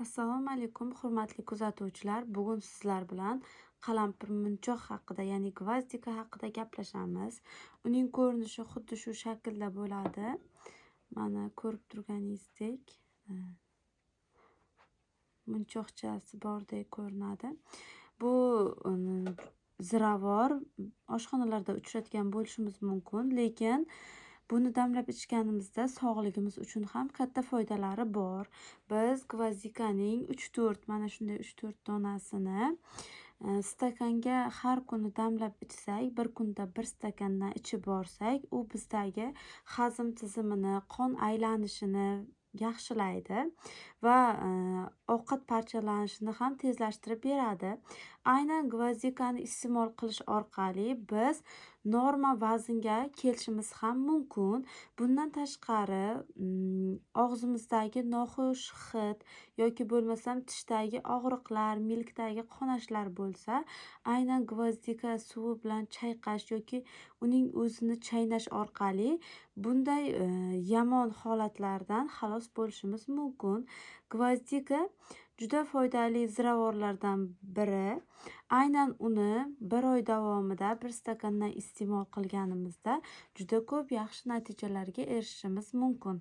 Assalomu alaykum, hurmatli kuzatuvchilar. Bugun sizlar bilan qalampir munchoq haqida, ya'ni гвоздика haqida gaplashamiz. Uning ko'rinishi xuddi shu shaklda bo'ladi. Mana, ko'rib turganingizdek, munchoqchasi bordek ko'rinadi. Bu ziravor oshxonalarda uchratgan bo'lishimiz mumkin, lekin buni damlab ichganimizda sog'ligimiz uchun ham katta foydalari bor. Biz гвоздика ning 3-4, mana shunday 3-4 donasini stakanga har kuni damlab ichsak, bir kunda bir stakandan ichib borsak, u bizdagi hazm tizimini, qon aylanishini yaxshilaydi va ovqat parchalanishini ham tezlashtirib beradi. Aynan гвоздика ni iste'mol qilish orqali biz norma vaznga kelishimiz ham mumkin. Bundan tashqari, og'zimizdagi noxush hid yoki bo'lmasam tishdagi og'riqlar, milkdagi qonashlar bo'lsa, aynan гвоздика suvi bilan chayqash yoki uning o'zini chaynash orqali bunday yomon holatlardan xalos bo'lishimiz mumkin. Гвоздика juda foydali ziravorlardan biri. Aynan uni bir oy davomida bir stakandan iste'mol qilganimizda juda ko'p yaxshi natijalarga erishishimiz mumkin.